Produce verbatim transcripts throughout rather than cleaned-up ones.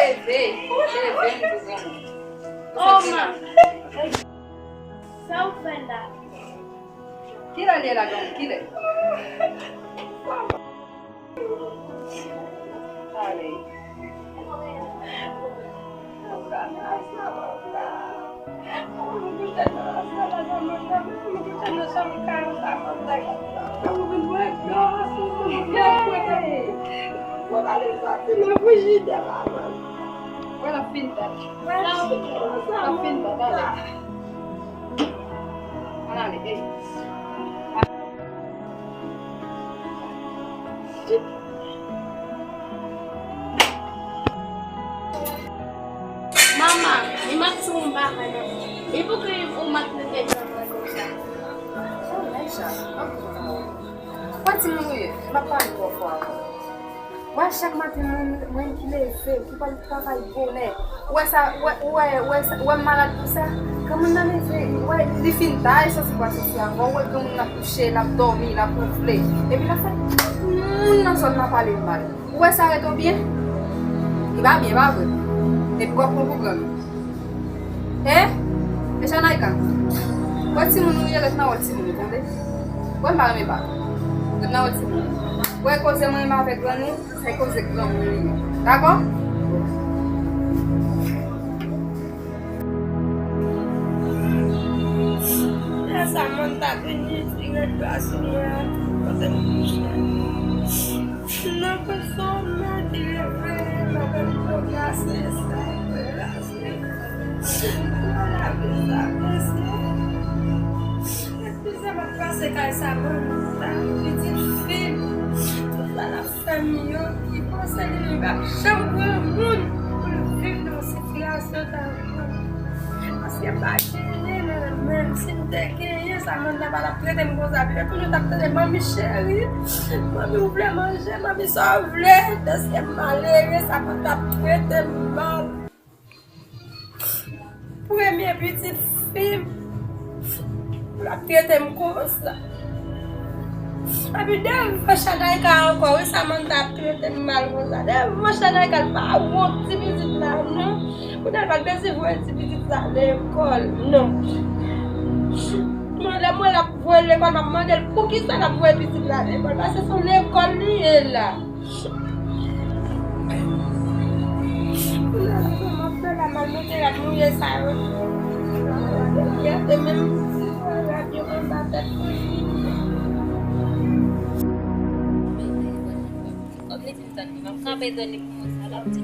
Leve, leve, m di granmoun. Sa w fè la? Kilè l ye la, granmoun? Kilè? Ale. Wè l ap fin bat. L ap fin bat, ale. Ann ale, ey. Manman, li m ap di w yon bagay, non. E pou ki ou maltrete granmoun konsa? Sa w nèg sa? Wè timoun ou ye, m ap pale twò fò avè w. Wè chak maten mwen, mwen ki leve, ki pral travay bonè. Ou wè sa, ou wè, ou wè, ou wè sa, ou wè m malad pou sa? Granmoun nan leve, ou wè, li fin ta, li soti pou al soti avè w, ou wè granmoun nan kouche, l ap dòmi, l ap wonfle. Epi l ap fè tout moun nan zòn nan pale l mal. Ou wè sa rete w byen? Li pa byen, pa vre? Epi w ap pran pou grann. Hein? Mesye Naïka, wè timoun ou ye, ret nan wè timoun ou, tande? Wè m pa renmen pa. Ret nan wè timoun ou. Wè koze mwen menm avèk grann ou, se koze granmoun li ye. Dakò? Lè Samantha vini, li ret dwa sou mwen an, kote m kouche. Nan konsòl mwen ki leve, m avèk pwoblase sa, pwoblase. Nan lavi sa, mesye. Epi sa m ap pase kay sa, bon, sa, pitit fi m, tout sa l ap fè m yo, ki panse li menm p ap janm granmoun pou l viv nan sitiyasyon sa. Paske m pa genyen nan men m. Si m te genyen, Samantha pa t ap trete m konsa. Li te toujou t ap tande manmi cheri, manmi ou vle manje, manmi sa w vle. Dèske m malere, Samantha ap trete m mal. Premye pitit fi m, l ap trete m konsa. Epi devan Chanayka ankò, wi, Samantha ap trete m mal konsa. Devan Chanayka, l pa wont ti pitit la, non. Kounye a, l pa t bezwen voye ti pitit la lekòl, non. Mwen, lè m wè l ap voye l lekòl, m ap mande l poukisa l ap voye pitit la lekòl, paske se yon lekòl li ye la. Kounye a, m ap fè la, m al mete rad mouye sa yo. Gade menm rad yo anba tèt mwen. Kòm li fin tann li, m ap kanpe tann li pou mwen sa l ap di.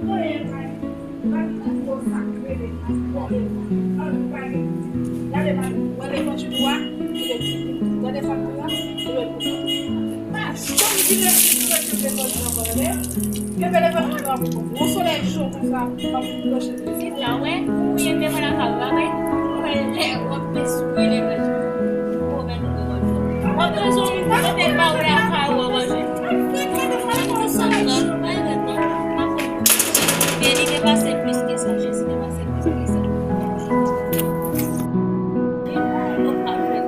Ou wè, ou ye devan lakay ou la, wi. Ou wè lè w ap eswile manje. Ou wè nou devan. W ap bezwen yon kote pa w lakay ou a manje. Ou santi nan, pa yon lòt non. M ap konn. Men li depase plis ke sa, Jezi depase plis ke sa. Nou pa fè.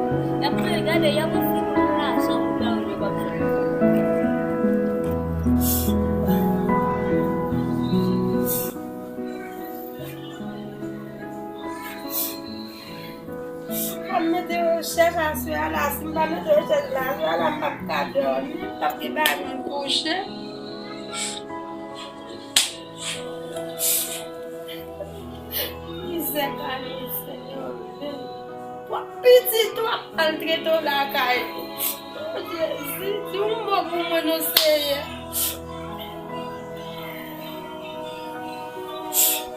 Y ap fè gade, y ap ofri nou lajan pou nou pa fè. M ap mete rechèch aswè a la. Si m pa mete rechèch la aswè a la, m p ap ka dòmi, m p ap gen bagay pou m kouche. Mizè kale, Senyè. Twòp pitit, w ap maltrete w lakay. O Jezi, di yon mo pou mwen non, Senyè.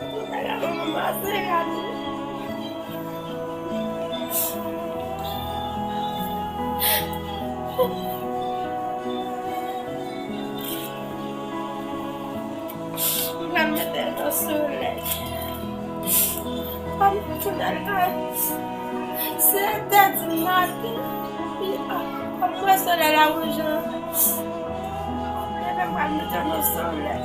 Tout bagay pou mwen pase gade. M pral mete l nan solèy. Kòm jounen l ka sèt è di maten, epi kòm m wè solèy la wouje, m leve m pral mete l nan solèy.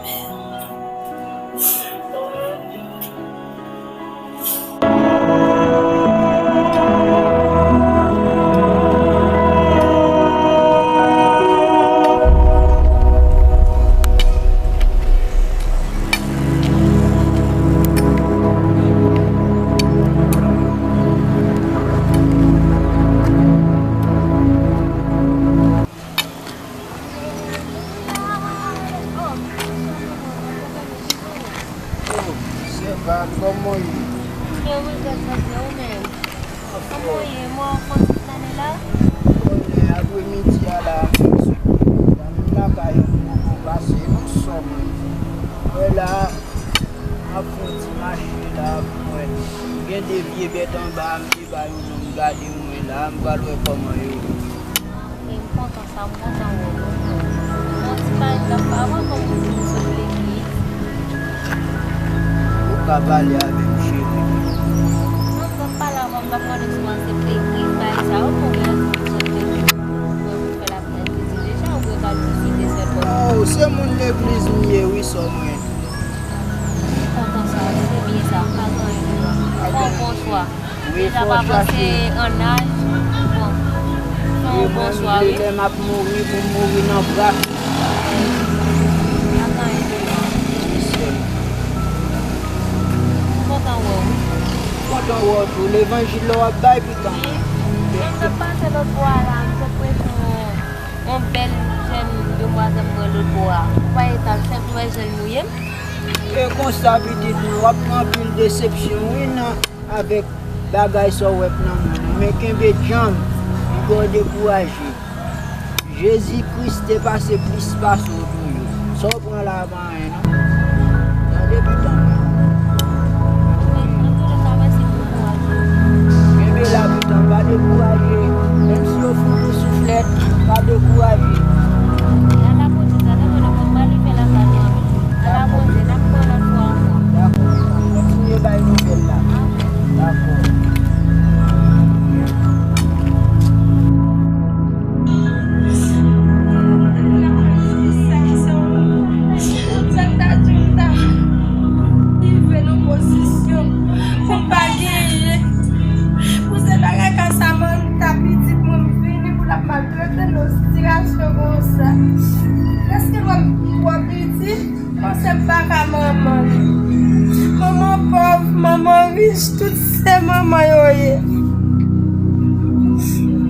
Kòman w ye? Mwen byen wi, Gad Bondye, ou menm? Kòman w ye? Mwen kontan ane la. Konnen apremidi a la, m fin sot lakay mwen, m poko pase yon sòm. Mwen la, m ap fè yon ti mache la, mwen gen de vye bèt anba, m te ba yo non, m gade mwen la, m pral wè kòman yo ye. Ok, m kontan sa, m kontan wè w. Bon, ti pale la, pa avan kòm ou di nou sot legliz. Ou ka pale avè m, cheri. Non, m t ap pale avan, m t ap mande si w aksepte legliz, bagay sa yo, pou w di nou sot legliz. Mwen, pou fè l ap fè vizit deja, ou gen kal vizite sèlman. Oh, se moun legliz m ye, wi, sè mwen. M kontan sa, se byen sa, m pa gen anyen pou w di. Fè w bonswa. Deja pa avanse an aj, bon, fè yon bon sware. Lè m ap mouri, pou m mouri nan bra Kris. Pa gen anyen pou w di. M kontan wè w. Kontan wè w tou. Levanjil la w ap bay pitit mwen. Wi. Mwen m t ap pase lòt bò a la, m t ap wè yon, yon bèl jèn demwazèl m wè lòt bò a. Ou pa eta m, sèl pou wè jan l mouye m. E konsa pitit mwen, w ap pran anpil desepsyon wi nan avèk bagay sa w wè k nan men nou, men kenbe djanm, li pa w dekouraje. Jezi Kris te pase plis pase w toujou. Sa w pran la a pa anyen non. Tande pitit mwen. Kenbe la pitit mwen, pa dekouraje. Menm si yo fout ou souflèt, pa dekouraje. Ala poze sa, tande w, pa li fè lakay mwen. Ala poze, n ap wè lòt fwa ankò. Dakò, kontinye bay nouvèl la. Dakò. Sa k ta di w ta rive nan pozisyon pou m pa genyen. Pou se bagay ka Samantha pitit mwen m vini pou l ap maltrete nan sitiyasyon konsa. Èske l wè m twò piti? Panse m pa ka manman li. Manman pòv, manman rich, tout se manman yo ye.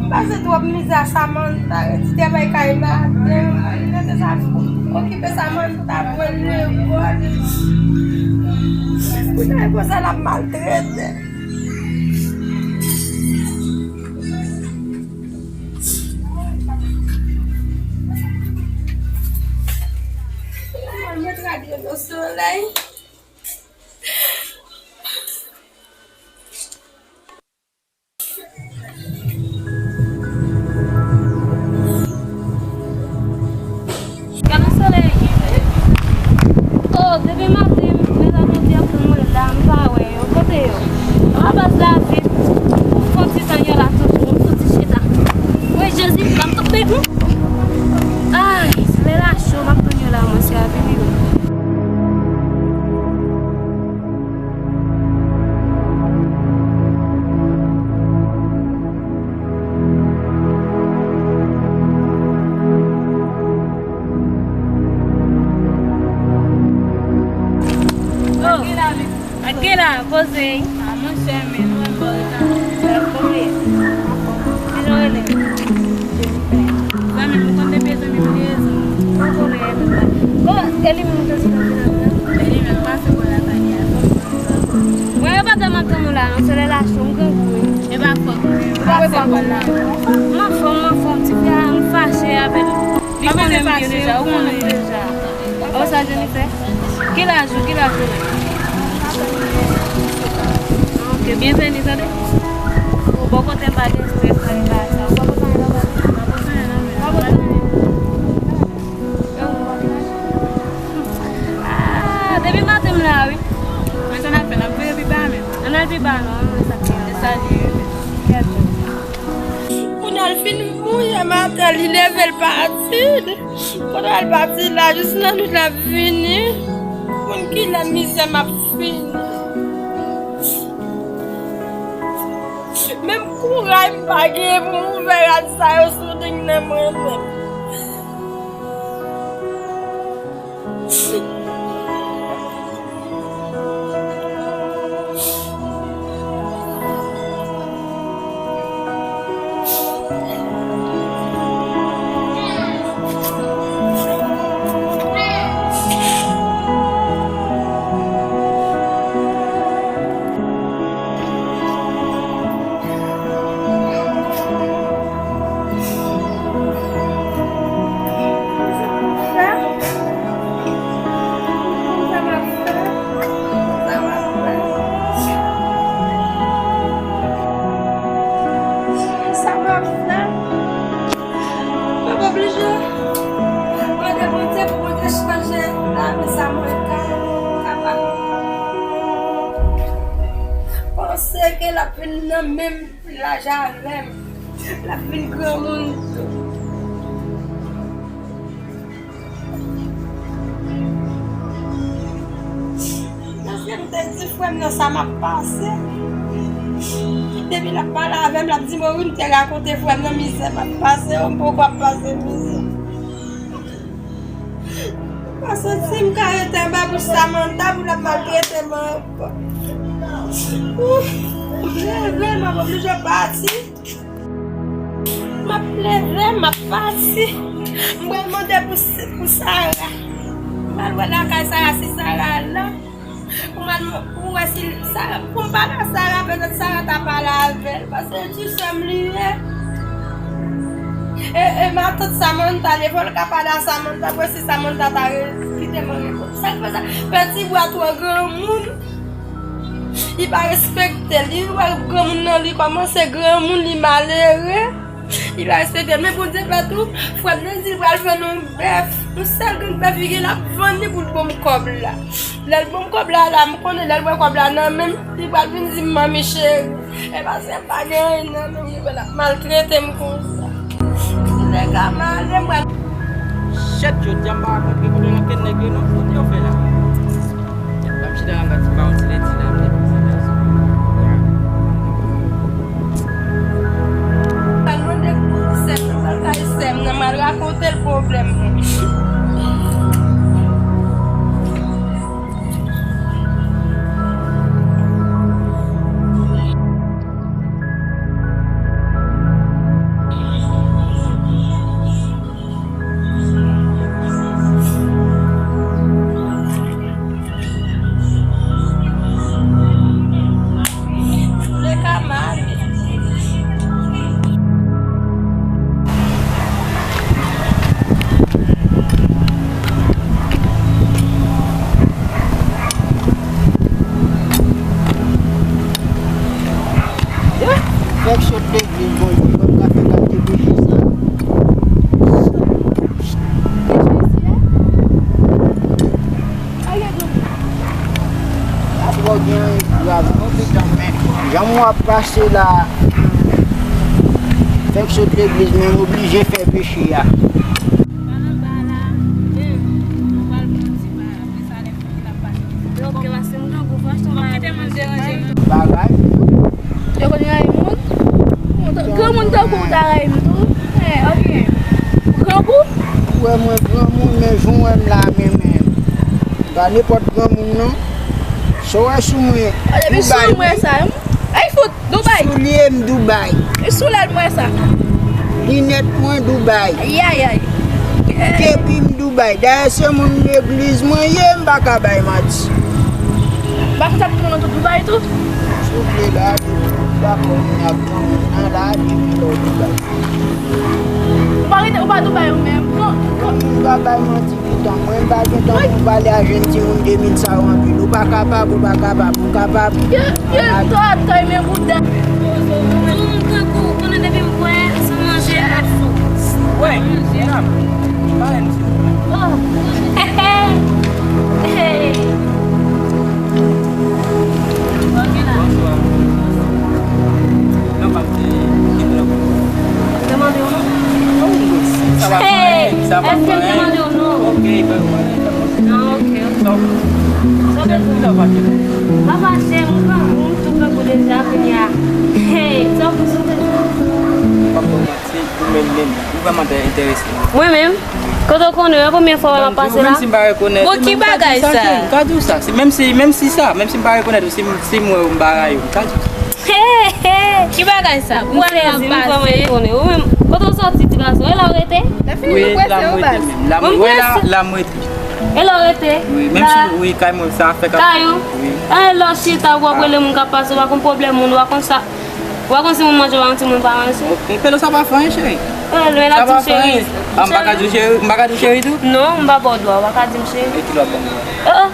M pase twòp mizè a Samantha, rete travay kay madanm, rete sa, okipe Samantha, pran lekòl. Pou travay konsa l ap maltrete. Mwen met radyo nan solèy. Gade solèy. Oh, depi maten, mezanmi, ap tann mwen la, m pa wè yo. Kote yo? Rapaz David, fon ti tan yo la toujou, m soti chita. Wi, Jezi, m ap tonbe. Ay, solèy la cho, m ap tann yo la, mwen, se a vini yo. Oh, ak gen la, poze. Ah, monchè, men nou menm bò reta. Sa konbyen? Kijan w rele? Zanmi m, ou konn depi zanmi m li ye, zanmi m. Mwen konnen e menm la. Bon, e li menm ki te di nan final la. E li menm pase bò lakay li a. Mwen yo pa tèlman tann ou la, non, solèy la cho, m grangou, wi. E pa fòt mwen, m pase bò la. M anfòm, m anfòm, ti fi a, m fache avè l. Li konnen m byen deja, ou konnen m deja. Oh, sa Jennifer? Ki laj ou, ki laj ou menm? Ok, byenveni, tande. Ou bò kote m pa gen estrès nan bagay sa. Ou pa poze anyen nan bagay? Pa poze anyen. Ah, depi maten m la, wi. Men sa n ap fè, n ap vire pi ba menm. Ann al pi ba non, ann wè sa k ap pase. E sa li ye. Kounye a l fin mouye maten, li leve l pati. Kounye a l pati la, jis nan nuit l ap vini. Konn kilè mizè m ap fini. Menm kouray m pa genyen pou m ouvè rad sa yo sou liy nan mwen menm. Avè sa mwen ka, m kapab panse ke l ap vin nan menm laj avè m. L ap vin granmoun tou. Paske m te di frè m nan sa m ap pase. Depi l ap pale avè m, l ap di mwen, wi, m te rakonte frè m nan mizè m ap pase, yo, m poko ap pase mizè. Paske si m ka rete anba bouch Samantha, pou l ap maltrete m ankò. Ouf, m leve, m ap oblije pati. M ap leve, m ap pati. M pral mande pou, pou Sara. M pral wè lakay Sara, si Sara la. Pou m al, pou m wè si Sara, pou m pale a Sara, petèt Sara ta pale avè l, paske se ti sè m li ye. E, e matant Samantha, li fò l ka pale a Samantha, pou wè si Samantha ta re-, kite m anrepò. Sa k fè sa? Pè Tibwa twò granmoun. Li pa respekte l. Li wè granmoun nan, li kòmanse granmoun, li malere. Li pa respekte l. Men Bondye fè tou, frè m nan di l pral vann yon bèf. Yon sèl grenn bèf li gen, l ap vann li pou l ban m kòb la. Lè l ban m kòb la, la, m konnen lè l pran kòb la nan men m, li pral vin di m, "Manmi cheri." E paske m pa gen anyen nan men m, li wè l ap maltrete m konsa. Si nèg la male, m pral Shit, jodi a m pa rankontre kote ankenn nèg yo non. Kote yo fè la? Ban m chita la, m pa ti, pa yon ti ledi la, m depoze gason. Al mande pou sè m nan, al kay sè m nan, m al rakonte l pwoblèm mwen. Fèk sot legliz, Bondye, mwen pa fè kalite peche sa. Pa twò gen anyen ki grav non, pitit, men jan mwen ap pase la, fèk sot legliz, men m oblije fè peche a. Bagay. Yo konn rayi moun? Granmoun tankou w ta rayi m tou? Eh, ok. Grangou? Ou wè mwen granmoun, men jan w wè m la, men, men, m pa nenpòt granmoun, non. Sa w wè sou mwen, Dubai. Depi sou mwen sa, ay, fout, Dubai. Soulye m, Dubai. E soulye m wè sa. Linèt mwen, Dubai. Ay, ay, ay. Kepi m, Dubai. Dayè se moun legliz mwen ye, m pa ka bay manti. Ba kontak nou nan tout Dubai tou? Souple la, depi m dakò vin ak granmoun nan la, depi lè w Dubai. Ou pa rete, ou pa Dubai ou menm? Non, non. M pa bay manti pitan, mwen m pa gen tan pou m pale a jèn timoun de mil sa yo anpil. Ou pa kapab, ou pa kapab, ou kapab. Yo, yo, to atay men bouda. Moun tankou, konnen depi m kwè, san manje, m ap fou. Wè, medam, pale m silvouplè. Oh. Hey. Bonswa. Non, pa t, ki pou nan. Te mande w non? Non, sa pa fè anyen, sa pa fè anyen. Èske m te mande w non? Ok, pa gen pwoblèm, pa gen pwoblèm. Ah, ok. Sa w, sa w bezwen? Sa w fache? M pa fache, m granmoun, m tou granmoun deja, kounye a. Hey, sa w bezwen? M ap ban w manti, ou menm menm, ou vrèman te enterese m. Mwen menm? Kote w konnen, e premye fwa w ap pase la? Bon, ki bagay sa? M ka di w sa, si, menm si, menm si sa, menm si m pa rekonèt ou, si m, si m wè w, m pa rayi w, m ka di w sa. He, he, ki bagay sa? Pou ane ap pase. Ou menm, kote w soti, ti gason? E la w rete? Wi, la m rete menm. La m, wi, la, la m rete. E la w rete? Wi, menm si, wi, kay mwen, sa fè kay ou? Wi. E la w chita, w ap rele moun k ap pase, w pa konn pwoblèm moun, w pa konn sa. Ou pa konn si moun manje, ou pa konn si moun pa manje. Ok, Pelo, sa pa fè anyen, cheri. Sa pa fè anyen. Ah, m pa ka di w cheri, m pa ka di w cheri tou? Non, m pa ba w dwa, ou pa ka di m cheri. E ki lòt ban m dwa? Oh, oh,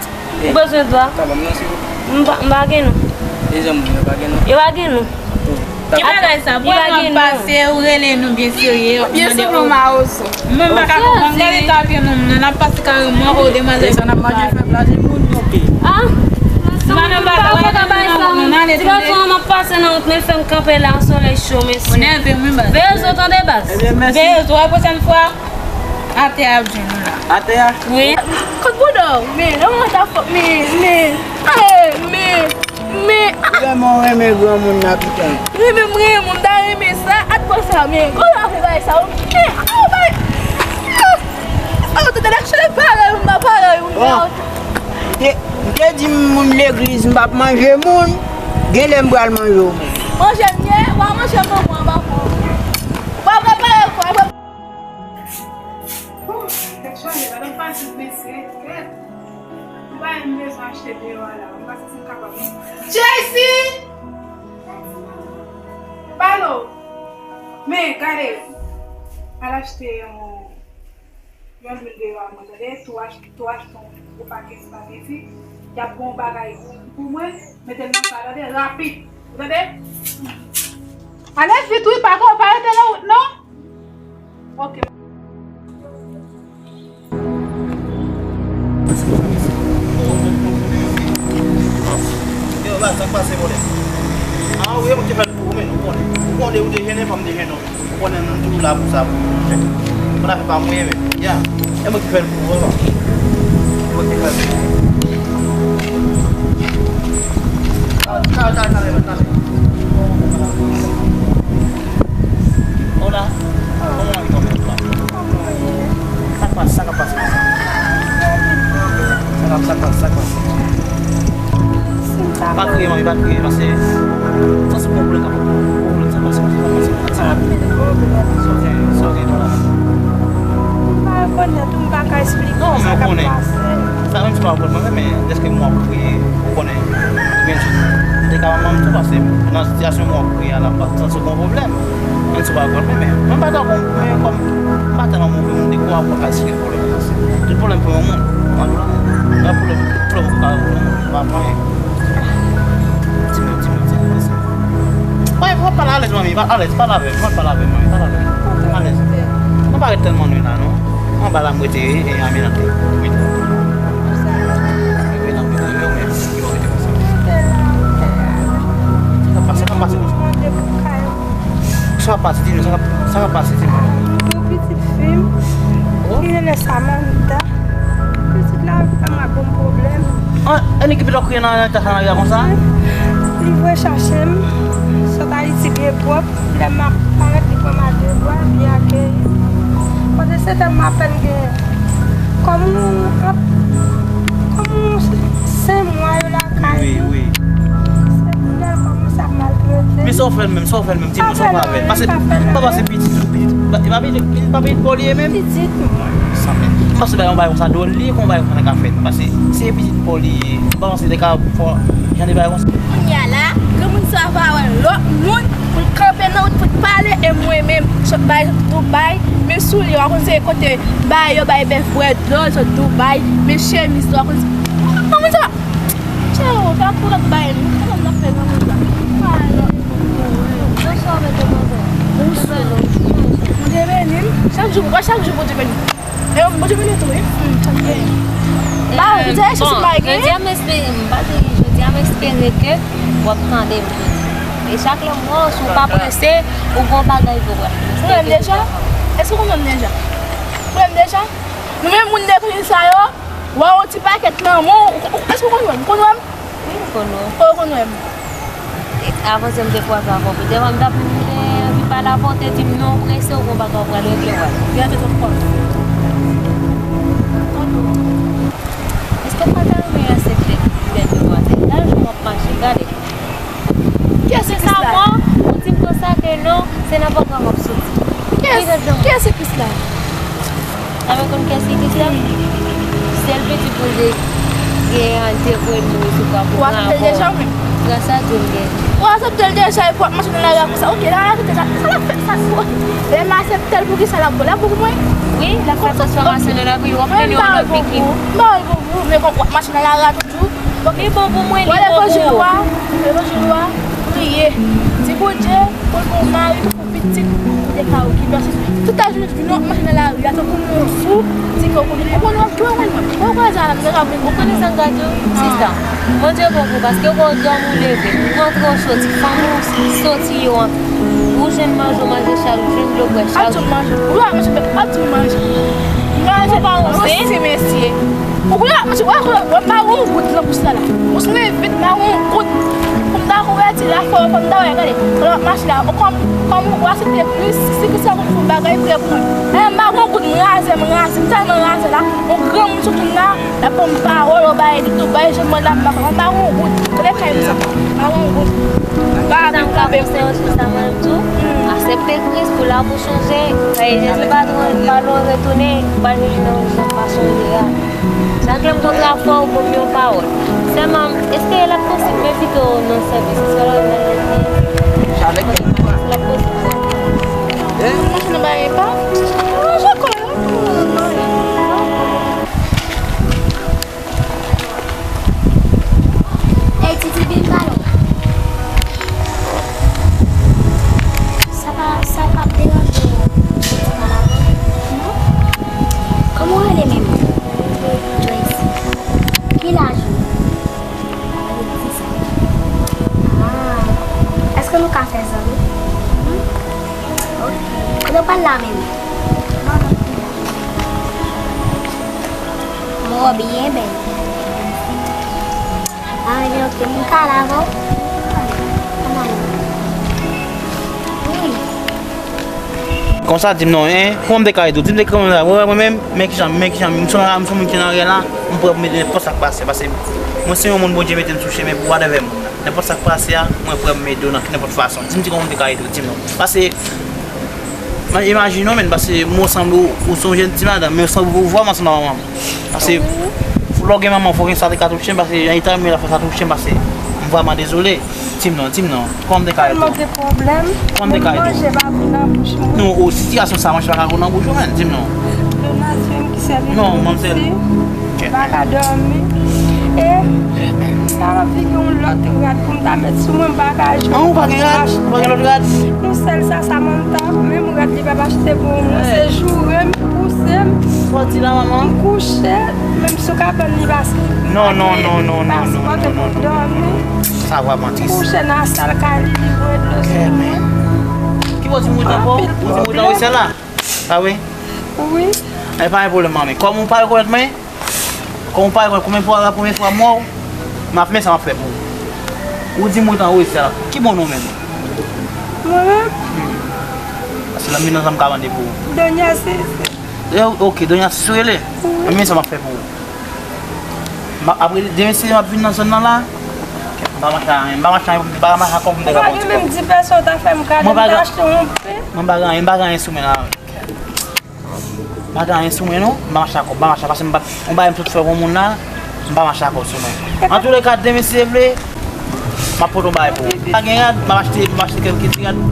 ou bezwen dwa? Sa ban m non, silvouplè. M pa, m pa gen non. E zanmi w, yo pa gen non? Yo pa gen non. Oh. Ki bagay sa? Pou lè n ap pase, ou rele nou byen serye. Byen sanblan mawozo. Mwen m pa ka konprann. Gade kafye nou, nou n ap pase kare mwen, o demwazèl. E sa n ap manje fèb la, se moun yo ke. Ah? Ti gason an ap pase nan wout, men fè m kanpe la, solèy cho, mesye. Veye zo, tande, baz. Veye zo, a pwochèn fwa. Atè a ap jwenn ou la. Atè a? Wi. Kot bouda w? Men, lè mwen ta fò, men, men, ale, men, men. Vrèman w renmen granmoun nan, pitan. Renmen, m renmen, m ta renmen sa, at bò sa, men. Gwo la fè bagay sa, men, a, bagay. A, ou te tande aksyon parèy, m pa parèy, ou. Bon. M te, m te di moun legliz, m p ap manje moun, genlè m pral manje w menm. Manje m ye, w a manje m nan mwen, anba fò. W a prepare kò, w a Bon, tèt chaje, madanm Fadil, mesye, tèt. M pa menm bezwen achte deyò a la. M pa santi m kapab, non. Jaycee! Balo! Men, gade, al achte yon, yon lwil deyò a mwen, tande? Tou ach-, tou achte yon gwo pakèt espageti. Y ap gon bagay pou mwen, mete l nan sa, tande? Rapid! Ou tande? Ale vit, wi, pa, pa rete nan wout, non? Ok. Yo, baz, sa k pase, vòlè? Ah, wi, e mwen ki fè l pou ou, men, ou konnen. Ou konnen, ou te jennen, fò m te jennen w. Ou konnen, nou toujou la pou sa, pou nou fè. Pou n ap fè pa mwen, men, ya. E mwen ki fè l pou ou, e mwen ki fè l pou ou. Talè, talè, talè, talè. Hola. Kòman w ye kanmenm la? Sa k pase, sa k ap pase konsa? Sa k ap, sa k pase, sa k pase? Pa kriye, manmi, pa kriye, paske sa se bon pwoblèm k ap pwoblèm sa pase, sa pase, sa pase. Sa w gen, sa w gen nan la? M pa rekonèt ou, m pa ka esplike w sa k ap pase. Sa menm si w pa rekonèt mwen, men dèske mwen ap kriye, ou konnen. Oubyen tou, m te ka manman m tou, paske nan sitiyasyon mwen ap kriye a la, m pa t santi gon pwoblèm. Menm si w pa rekonèt mwen, men mwen pa ta bon, men kòm m pa tèlman move moun, de kwa w ap ka esplike pwoblèm nan, se tout pwoblèm pou yon moun. Mwen, mwen, mwen, pwoblèm, pwoblèm ou ka, ou pa pran. Di mwen, di mwen, di mwen, di mwen. Wi, fò w pale alèz, manmi, pa alèz, pale avè m, fò w pale avè m, manmi, pale avè m. Alèz. Mwen pa ret tèlman lwen la, non. Anba la, m rete, e, Aminat. Wi. Wi, nan, nan, nan, nan, men, ki bon rete konsa. Sa k ap pase, sa k ap pase konsa. Sa k ap pase, di nou, sa k ap, sa k ap pase, di nou. Pou pitit fi m, ki rele Samantha. Pitit la vrèman ap ban m pwoblèm. An, annik ki pito kriye nan eta sa nan ri a konsa? Li voye chache m, sot Ayiti byen pwòp. Lè m ap parèt, li pran m a de bra, l byen akeyi. Pandan se tan m apèn gen kòm yon, kòm yon senk mwa yo lakay li. Wi, wi. Se kounye a l kòmanse ap maltrete m. Men sa w fè l menm, sa w fè l menm, di nou sa w fè avè l. Paske m pa panse pitit, pitit, e pa pitit, pa pitit pa w li ye menm? Pitit mwen. Sa fè. M panse bagay yon bagay konsa dwòl li, kon bagay konsa nèg ka fè. Paske si se pitit pa w li ye, m pa panse nèg ka fè jan de bagay konsa. Kounye a la, granmoun sa va wè lòt moun pou l kanpe nan wout pou l pale, e mwen menm, sot bay Dubai, men soulye, w a konn se kote bay yo bay bèf bwè dlo, sot Dubai, men chemiz, w a konn se, granmoun sa va Tchao, fè pou lòt bagay, nou konn n ap fè nan moun sa. Nan sa w mete manzè. Bondye beni m. Chak jou, chak jou Bondye beni m. E Bondye beni w tou, wi. Ba, jodi a, chèche m pa gen. Jodi a, m espere, m pa di, jodi a, m espere ke w ap tande m jodi. E chak lè m wè w, si w pa prese, ou gon bagay ke w pral. Ou wè m deja? Èske w konn wè m deja? Ou wè m deja? Nou menm moun de kounye sa yo, w a yon ti pakèt nan men w, ou, ou, èske w konn wè m? Ou konn wè m? Wi, m konn wè w. Ou konn wè m? E, avan se m te kwaze avè w. Petèt m t ap gen anvi pale avè w, te di m non, ou prese, ou gon bagay ou pral regle, wè. Gen anvi twòp fò. Èske w pa ta renmen aksepte fè de twa tèt? Gade jan w ap mache, gade. Kiyès ki plis laj? Ou di m konsa ke non, se nan pwogram w ap soti. Kiyès, kiyès ki plis laj? Sa vle konn kiyès ki plis laj? Sèl pitit mwen te gen an te voye m sou pwogram. Ou aksepte l deja ou menm? Gras a Dye m gen. Ou aksepte l deja epi w ap mache nan lari a konsa. Ok, lari a konsa, sa l ap fè sa pou lè m aksepte l, poukisa l ap, l ap bon pou mwen? Wi, l ap fè transfòmasyon nan lavi w, w ap mennen yon lòt viktim. Mwen m pa bon pou ou. M pa bon pou ou, men kòm w ap mache nan lari a toujou. Li bon pou mwen, li bon pou ou. Wè levanjil ou a, levanjil ou a, priye. Di Bondye, Konn gen yon mari, konn gen pitit, ou te ka okipe. Paske tout lajounen, jounen w ap mache nan lari a, tankou yon fou, di ke w konnen. Ou konnen w ap jwe wòl mwen. Ou konnen sa la, m te ka vin. Ou konnen sa m ka di w? Sista, Bondye bon pou ou, paske ou wè w dòmi, ou leve, ou rantre, ou soti, fanmi w soti yo an, ou jwenn manje, ou manje chak jou, jwenn dlo, w bwè chak jou. Ap di w manje. Ou la, manje, ap di w manje. Manje pa yon ti mesye. Ou konnen ap mache, wè, wè, wè, m pa gen yon goud nan bous la, la. Ou sonje vit, m pa gen yon goud. Pou m ta konvèti la, fò, fò m ta wè, gade. Lè w ap mache la, ou kòm, kòm ou aksepte Kris, si Kris la konn fè yon bagay, prè pou mwen. E, m pa gen yon goud, m raze, m raze, m tèlman raze la. Yon granmoun sou moun la, l ap ban m pawòl, yon bagay, li tou, bagay, jan mwen la, m pa, m pa gen yon goud. Gade kay m sa, m pa gen yon goud. M pa gen kanpe. Sa m ka konseye w, sista, mwen menm tou, aksepte Kris pou la, pou chanje. Paske Jezi pa lwen, pa lwen retounen, ou pral jwenn li nan yon fason ou ye a. Chak lè m kontre ak frè w, ban m yon pawòl. Sèlman, èske l ap posib m envite w nan sèvis swa la nan lèzè? Èske l ap posib? Manje nan bagay pa? Manje kò yo. Ey, Titi, vin pale. Sa pa, sa pa deranje w? Non. Kòman w rele menm? Joyce. Ki laj ou? Dis an. Ah. Èske nou ka fè zanmi? Hmm? Ok. Kote w pral la menm? Mwen wè w byen bèl. Ah, ok, m ka al avè w? Wi. Konsa, di m non, en, kòman m te ka ede w? Di m te kanmenm la, wè, wè, mwen menm, men kijan, men kijan, m se yon, m se yon moun ki nan rèl la, m prè pou m ede nenpòt sa k pase, paske mwen se yon moun Bondye mete m sou chemen pou whatever moun nan. Nenpòt sa k pase a, mwen prè pou m ede w nan nenpòt fason. Di m ti kòman m te ka ede w, di m non. Paske, imajine w, menn, paske mwen sanble ou, ou se yon jèn ti madanm, men ou sanble ou vrèman sanble a manman m. Paske, lè w gen manman, fò gen sa te ka touche m, paske, anytime la, fò sa touche m, paske m vrèman dezole. Di m non, di m non. Kòman m te ka ede w? Kòman m te ka ede w? Manje pa vin nan bouch mwen. Non, o sitiyasyon sa, manje pa ka vin nan bouch ou, menn, di m non. Donasyon ki sèvi pou piti. Non, manmzèl. M pa ka dòmi. E m ta anvi gen yon lòt rad pou m ta met sou mwen, m pa ka jwenn. An, ou pa gen rad? Ou pa gen lòt rad? Yon sèl sa, Samantha, menm rad li p ap achte pou mwen. Se joure m, pouse m. Sòti la, manman. M kouche, menm sou kabann li pase. Non, non, non, non, non, non, non, non. Sa vrèman tris. Kouche nan sal kay li, li voye dlo sou mwen. Ki bò ti moun ankò? Ou ti moun nan wi, sèl la? Ah wi? Wi. E pa gen pwoblèm, manmi. Kòm ou pa rekonèt mwen, kòm ou pa rekonèt, premye fwa, premye fwa m wè w, m ap men sa m ap fè pou ou. Ou di m ou t anrejistre la. Ki bon non menm? Mwen menm? Hmm. Paske lè m vin nan zòn m ka mande pou ou. Donya Sisi. E, ok, Donya Sisi rele. Wi. Men sa m ap fè pou ou. M ap, apre demen si m ap vin nan zòn nan la, m pa mache a anyen, m pa mache a anyen, m pa mache a kòb m te ka ba w ti kòb. Menm di pèsòn ta fè m kado, m ta achte yon pen. Mwen pa gen anyen, m pa gen anyen sou mwen la. M pa gen anyen sou mwen non, m pa mache a kòb, m pa mache a, paske m pa, yon bagay m sot fè pou moun la, m pa mache a kòb sou mwen. Antouleka, demen si Dye vle, m ap pote yon bagay pou ou. Pa gen rad, m ap achte, m ap achte kèk ti rad.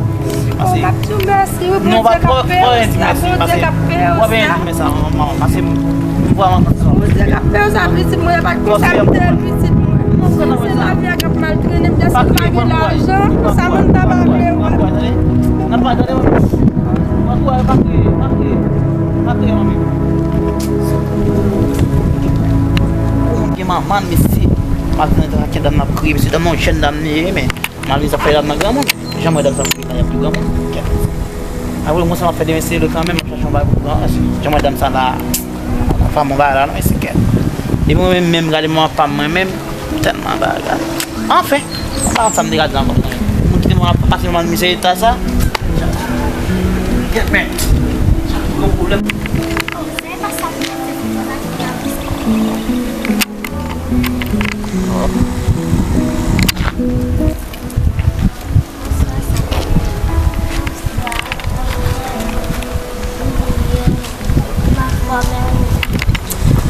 Paske, non, w pa, w pa, w pa gen di mèsi, paske, w pa gen di mèsi, manman, paske m vrèman kontan. Bondye k ap peye w sa, pitit mwen, e pa t konsa m te pitit mwen. Si se lavi a k ap mal trennen m, dèske m pa gen lajan, Samantha pa vle wè m. N ap pale, tande, manmi. Antouleka, pa kriye, pa kriye, pa kriye, manmi. Ou gen manman, mesye. M ap tande dam nan ap kriye, mesye. Dam nan yon jèn dam li ye, men malgre sa fè dam nan granmoun. Jan m wè dam sa ap kriye la, y ap tou granmoun. Apre, mwen sa m ap fè demen, se le kanmenm, m ap chache yon bagay pou pran. Jan m wè dam sa la, pa m yon bagay la, non, mesye, kèt. Depi mwen menm, menm gade manman pa m, mwen menm, tèlman bagay. Anfen, m pa konn sa m te ka di ankò. Moun kite mwen ap pase nan mizè eta sa. Kèt, men. Yon pwoblèm.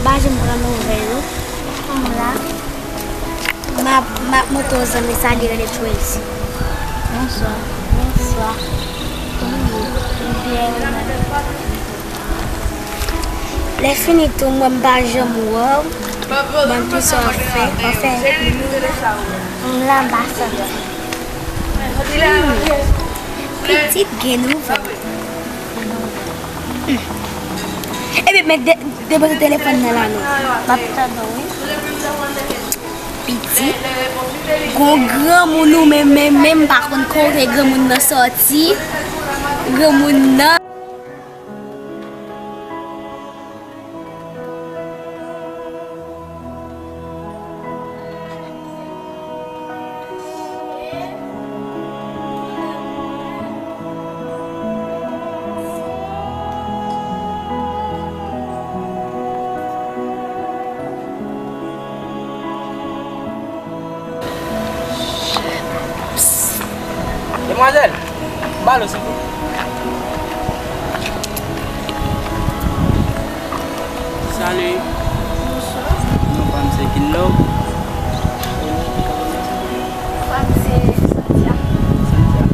M pa janm pran nouvèl ou. M la. M ap, m ap montre w zanmi sa, li rele Tracy. Bonswa. Bonswa. Kòman w ye? M byen, wi, mwen. Lè fini tou, mwen m pa janm wè w. Ban m tou sa w ap fè. W ap fè. M la, m pa santi. Hmm. Pitit gen nouvèl. Ebyen, men de- depoze telefòn nan la non. M ap tann ou, wi. Pitit, gon granmoun ou menm, menm, menm, m pa konn kote granmoun nan sòti. Granmoun nan. Demwazèl, balo silvouplè. Salut. Bonswa. Non pa m se Kinlove. Pa m se Santia. Santia.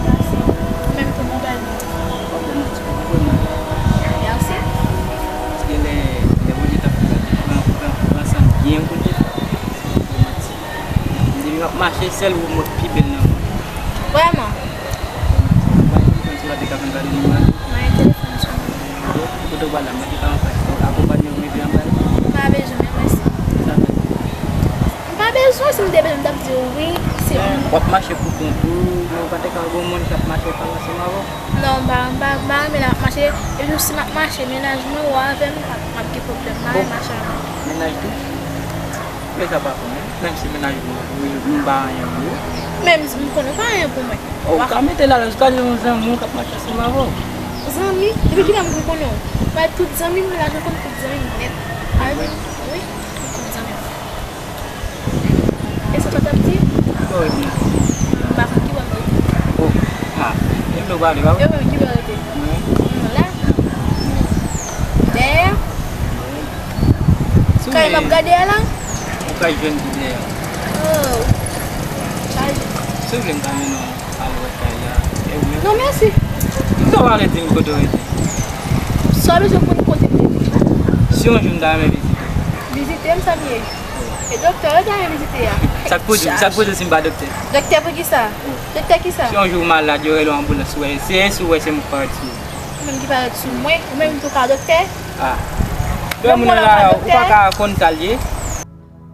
Mèsi. Menm tou, mwen bay nou. Pwoblèm nan ti pwoblèm nan. Mèsi. Paske lè lè Bondye t ap pran pran pran san byen yon kote. Li m ap mache sèl ou mòt pi bèl nan mond. Vrèman? Ou pa gen telefòn sou la te ka fè m gade li mal? Mwen gen telefòn sou mwen. Kote w pral la, mwen te ka anfas akonpanye w rive anba l. M pa bezwen, men mèsi. Sa fè? M pa bezwen, si m te bezwen, m t ap di w wi. Se w ap mache pou kont ou, men ou pa te ka wè gon moun k ap mache w pa ansanm avè w? Non, m pa, m pa, m pa renmen lè m ap mache. Epi tou, si m ap mache, mennaj mwen ou avè m, m ap, m ap gen pwoblèm. M pa renmen mache avè m. Mennaj tou? Men sa pa fè anyen. Menm si mennaj mwen, ou, nou pa anyen pou ou. Menm si m konnen ou pa anyen pou mwen. Oh, ou ka mete l alèz, ou ka di yon zanmi w k ap mache ansanm avè w. Zanmi? Depi kilè m konn konnen w? Mwen tout zanmi m la, m konn tout zanmi m nèt. A wi, wi, tout zanmi m. E sa w t ap di? Kisa w ret di? M pa konn ki bò m rete. Oh, ah, e m nou pale, pa vre? E mwen ki bò w rete? Wi. M la. Dèyè? Wi. Kay m ap gade a la? Ou kay jwenn pi dèyè. Oh. Chaje. Si w vle m ka mennen w al wè kay la. E ou menm? Non, mèsi. Kisa w pale di m kote w rete? Sa w bezwen konn kote m rete? Si yon jou m ta renmen vizite w. Vizite m, sa m ye? E doktè yo ta vin vizite a. Sa k pou di, sa k pou di si m pa doktè? Doktè pou kisa? Doktè kisa? Si yon jou w malad, yo rele w anboulans, ou wè, se, se ou wè se mwen k parèt sou ou. Ou menm ki parèt sou mwen? Ou menm tou ka doktè? Ah. Lè moun nan la, ou pa ka konn sa l ye.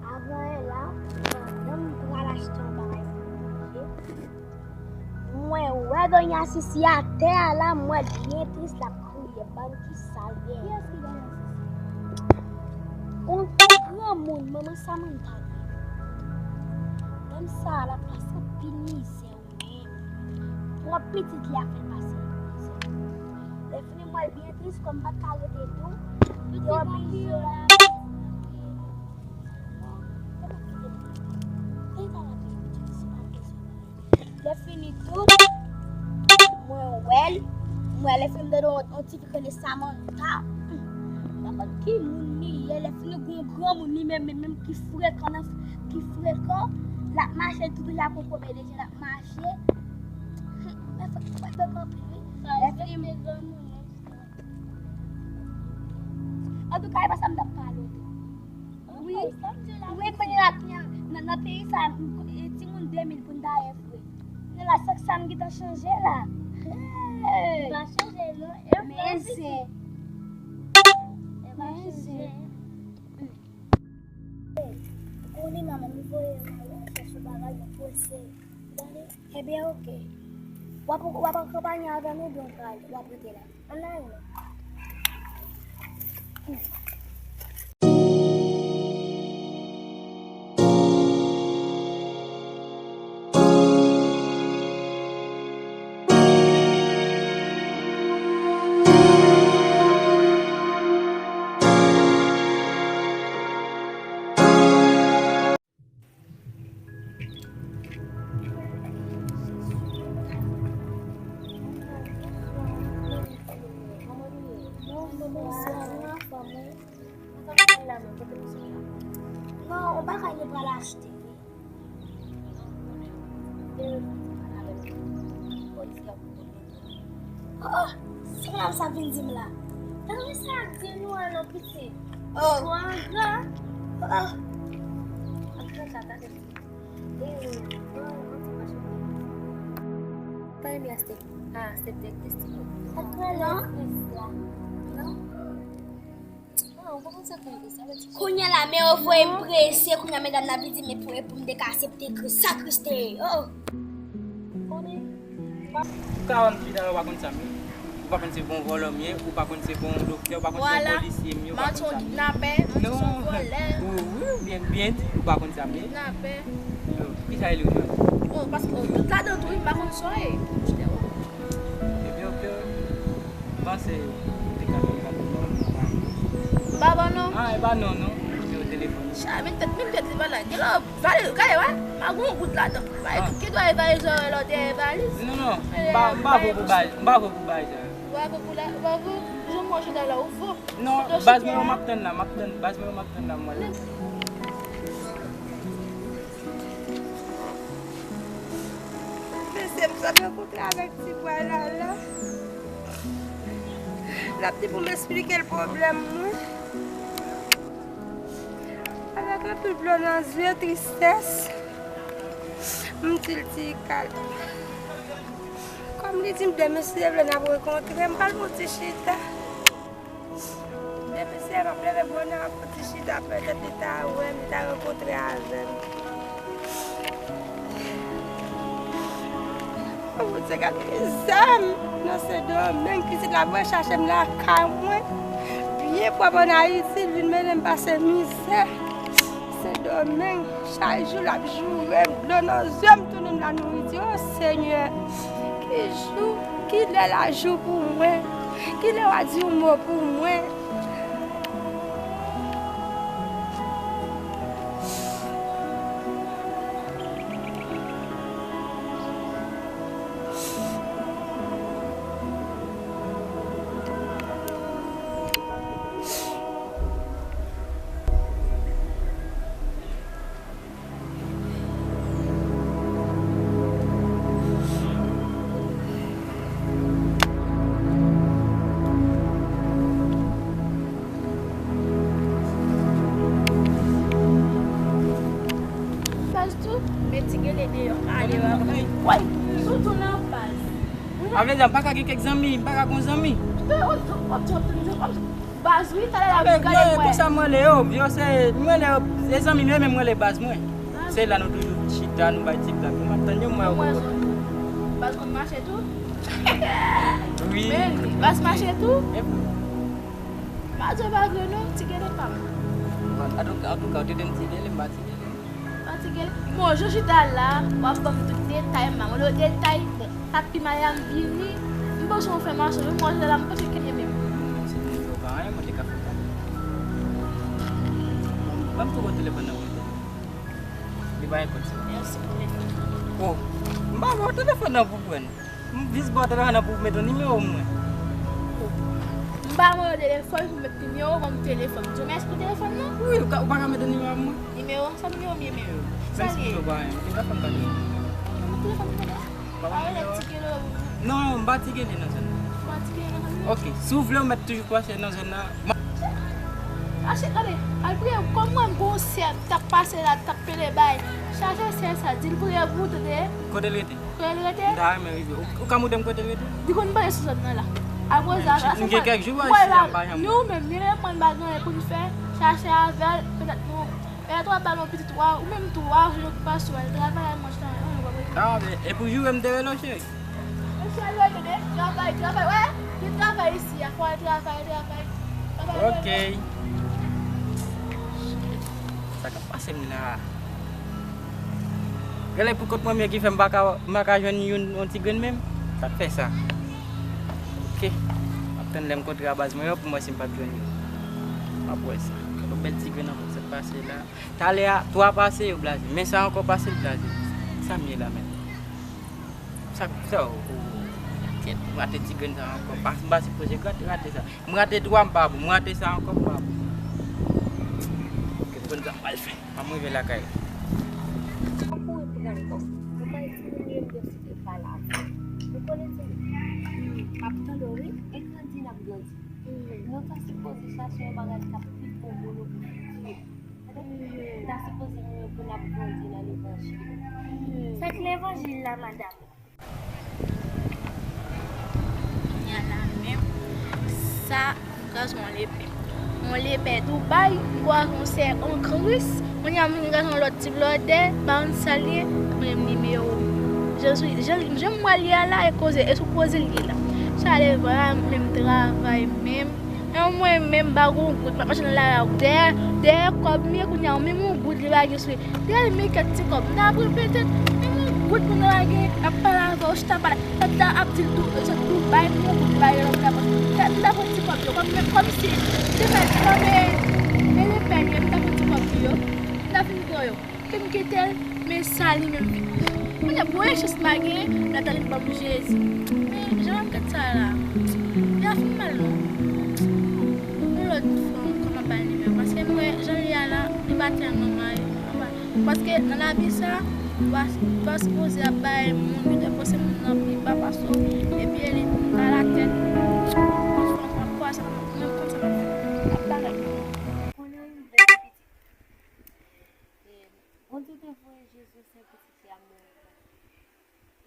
Avan yè la, pandan m pral achte yon bagay pou m manje, mwen wè Doña Sisi atè a la, m wè l byen tris, l ap kriye. Ban m ki sa l ye. Kiyès ki Doña Sisi? Yon granmoun, manman Samantha li ye. Nonm sa a, l ap pase anpil mizè wi. Pwòp pitit li a fè l pase mizè. Lè fini m wè l byen tris, kòm m pa t ka rete tou, yo oblije. Lè fini tou, mwen wè l, mwen lè fini m tande yon, yon ti fi k rele Samantha. M pa konn ki moun li ye, lè fini gon granmoun li menm, menm, menm ki frekan nan, ki frekan, l ap mache, l tou deja gon pwoblèm deja, l ap mache. Mwen fè, mwen fè kanpe, wi. Lè fini m Antouka, e pa sa m t ap pale w tou. Wi, wi, kounye la, kounye a, nan, nan peyi sa, m, e, timoun de mil pou n ta ye vre. Kounye la, sa k sa m gentan chanje la. Hey! Pa chanje, non. E men se. E pa chanje. Ou konnen manman m voye m al chèche bagay, mwen prese. Tande? Ebyen, oke. W ap, w ap akonpanye avè m oubyen w pral, w ap rete la? Ann ale. Non, yon bagay nou pral achte, wi. Oh, oh, se kòman sa vin di m la? Tande sa di nou an non pitit. Oh. Ou an gran. Oh, oh. An fè sa, tande. E, oh, oh, oh, Pa renmen aksepte, a aksepte Kris ti kou. Sa k rele Kris la? Non. Ah, ou pa konn sa k rele Kris la, men ti kou. Kounye a la, men yo voye m prese, kounye a medam nan vin di, men pou, pou m te ka aksepte Kris, sa Kris te ye? Oh! Ou ka wè m chita la, ou pa konn sa m ye. Ou pa konn se bon vòlò m ye, ou pa konn se bon doktè, ou pa konn se bon polisye m ye, ou pa konn sa m ye. Non. Wi, wi, byen, byen di, ou pa konn sa m ye. Kidnapè. Oh, kisa e li ou jwenn? Oh, paske, oh, tout ladan tou, wi, m pa konn sa w ye. Ebyen, ok, m panse ou te ka fè m gade non. M pa ban non? Ah, e pa non, non. Nimewo telefòn. Cha, men tèt, men tèt li pa la. Gen lè, gade, gade, wè. M pa gon gout ladan. Gade, ki dwa e valiz, wè, lòt dèyè valiz. Non, non. M pa, m pa vo pou bagay, m pa vo pou bagay sa. Ou pa vo pou la, ou pa vo. Jan mwen chita la, ou vo. Non, baz mwen yo m ap tann la, m ap tann, baz mwen yo m ap tann la, m wè. Mesye, m sot rankontre avèk ti bwa la la. L ap di pou m esplike l pwoblèm mwen. Avèk anpil dlo nan zye, tristès, m di l ti kal. Kòm li di m demen, si Dye vle, n ap rankontre, m pral pou ti chita. Depi se m ap leve bonè pou ti chita, petèt li ta wè m, li ta rankontre avè m. Oh, Bondye, gade mizè m nan Sendomeng. Pitit la voye chache m lakay mwen. Byen pwòp ann Ayiti, l vin mennen m pase mizè. Sendomeng, chak jou l ap joure m, dlo nan zye m, tounen m la nouriti. Oh, Senyè, ki jou, ki lè l a jou pou mwen? Kilè w a di yon mo pou mwen? Baz tou, met ti gele deyò. Ale, wè, wè, sou tou nan baz. Avè di, m pa ka gen kèk zanmi, m pa ka gon zanmi. Baz, wi, talè la, wi, gade mwen. Konsa m rele yo, yo se, m rele yo, se zanmi m yo, men m rele baz mwen. Se la nou toujou chita, nou bay ti blag. M ap tann yo, m wè yo. Baz konn mache tou? Wi. Men, baz mache tou? Pa di pa vre non, ti gele pa m. Antouka, antouka, ou te di m ti gele, m pa ti gele. Fatige. Bon, jan w chita la, w ap ban m tout detay, m pa mande w detay. Sa k pi mal la, m vini. M panse w fè mache, men mwen, la, m panse ke li menm. Si m yo pa anyen, mwen te ka fè sa. Ban m tou telefòn nan pou m tande. Li pa gen kòd sa. Mèsi pou telefòn nan. Oh, m pa ba w telefòn nan pou pran. M jis ba w telefòn nan pou w mete yon nimewo mwen. M pa mande telefòn pou mete nimewo, ban m telefòn. Di w mèsi pou telefòn nan. Wi, ou ka, ou pa ka mete nimewo mwen? Nimewo, sa nimewo m ye menm? Sa l ye? Menm si m pa anyen, ou te ka fè m kado. Ban m telefòn mwen. Pa ba m nimewo. Non, m pa ti gele nan zòn nan. Ou pa ti gele nan zòn nan? Ok, si w vle w mèt toujou pase nan zòn nan. Achte, gade, al priye, kòm mwen m gon sè, t ap pase la, t ap pede bay. Chache sè sa, di l priye pou ou, tande. Kote l rete? Kote l rete? M ta renmen rive. Ou, ou ka montre m kote l rete? Li konn pale sou zòn nan la. Apre sa, m gen kèk jou pa isi la, m pa janm. Nou menm, nou menm, mwen pa gen anyen pou n fè, chache avè l, petèt nou, petèt w ap ba nou pitit w a, ou menm tou, w a jwenn okipasyon, al travay, al manje nan men w, w ap rete. Ah, men, e pou joure m te rele w, cheri? Mesye, al rete, travay, travay, wè, gen travay isi a, fò al travay, travay. Travay, travay. Ok. Sa k ap pase m la? Genlè pou kont mwen menm ki fè m pa ka, m pa ka jwenn youn, yon ti grenn menm. Sa k fè sa. Ok. M ap tann lè m kontre a baz mwen yo pou m wè si m p ap jwenn youn. M ap wè sa. Yon bèl ti grenn ankò sot pase la. Talè a, twa pase yo blaze. Men sa ankò pase l blaze. Sa m ye la menm? Sa, sa, oh, oh, oh. Kèt, m rate ti grenn sa ankò. M pa, m pa sipoze rate, rate sa. M rate twa, m pa bon. M rate sa ankò, m pa bon. Kèt, konn sa m pral fè. An m rive lakay. M ap kouri pou gade kò. Ou pa di moun yo m gen site pa la. Ou konnen ti moun. M ap tande w wi, e grandi n ap grandi. Nou ta sipoze chache yon bagay k ap pi bon pou nou pou fiti. Nou ta sipoze nou yo pou n ap grandi nan levanjil. Sa k levanjil la, madanm? Sa, m kraze yon lepè. Yon lepè Dubai, m kwaze yon sè an Kris, kounye a m vin kraze yon lòt ti blòdè, pa konn sa l ye, mwen menm nimewo. Jan sou, jan, jan m wè l ye a la, e koze, e sou koze l ye la. Sa leve a, menm travay, menm. E mwen menm, m pa gon goud, m ap mache nan lari a, dèyè, dèyè kòb m ye, kounye a, menm yon goud li pa gen sou li. Dèyè l, men kèk ti kòb, m ta pran petèt, menm yon goud pou m ta gen, ap pale avè w, chita pale. Tèt la ap di l tou, e sot Dubai, pou yon kout bay lòt la. Tèt m ta pran ti kòb yo, kòm, kòm si, m te fè, kòm e, e lepè m ye, m ta pran ti kòb li yo, m ta fin pran yo. Ke m kite l, men sa li menm vin. Mwen te premye chans m a genyen, Nathalie ban m Jezi. Men, jan m ap gad sa la, li pa fin mal non. Yon lòt fwa ankò, m ap ba l nimewo, paske m wè, jan l ye a la, li pa tèlman mal. Paske nan lavi sa, ou pa, ou pa sipoze ap bay moun, ou te panse moun nan pi ba pase w, epi li pa latèt. Franchman, m ap kwè sa, m ap menm konn sa m ap fè. M ap bagay. Konnen yon bèl pitit. E Bondye te voye Jezi, Sen Pitit li a, mouri pou nou.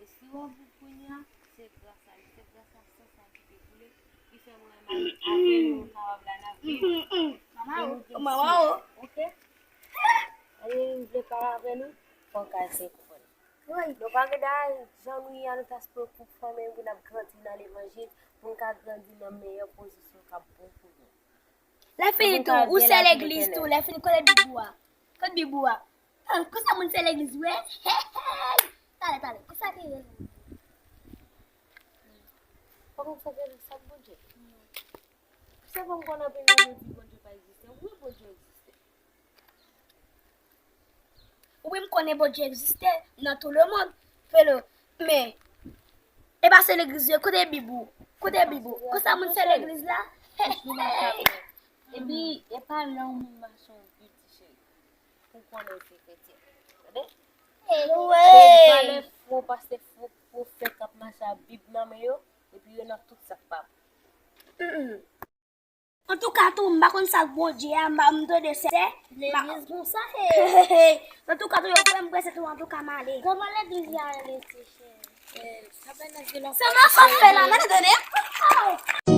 E si w ap viv kounye a, se gras a li, se gras a san sa ki te koule, ki fè mwen menm avè nou kapab la n ap viv. E nou gen sila, oke? Anyen nou vle pa avè nou, fò n ka eseye konprann. Nou pa gen dayè jan nou ye a, nou ta sipoze konfòme pou n ap grandi nan levanjil, pou n ka grandi nan meyè pozisyon k ap bon pou nou. Lè fini tou, ou sè legliz tou, lè fini kote bib ou a? Kote bib ou a? Ah, konsa moun sè legliz, wi. Talè, talè, konsa ki ye? Ou konn sa ki rele sa Bondye? Se bon, m konn anpil moun yo di Bondye pa egziste. Wi, Bondye egziste. Wi, m konnen Bondye egziste nan tout le monde. Pero, men, e pa se legliz yo, kote bib ou? Kote bib ou? Konsa moun se legliz la? Epi, e pa lè yon moun mache yon bib, ti cheri, pou konnen se kretyen. Tande? Epi, pa lè fo pastè, fo pwofèt ap mache ak bib nan men yo, epi yo nan tout sa k pa bon. Antouka tou, m pa konn sa k Bondye a, m pa, m tande sè. Legliz konsa, he. Antouka tou, yo kwè m prese tou, antouka m ale. Kòman legliz la rele, ti cheri? Sèlman sa fè la, m ale tande.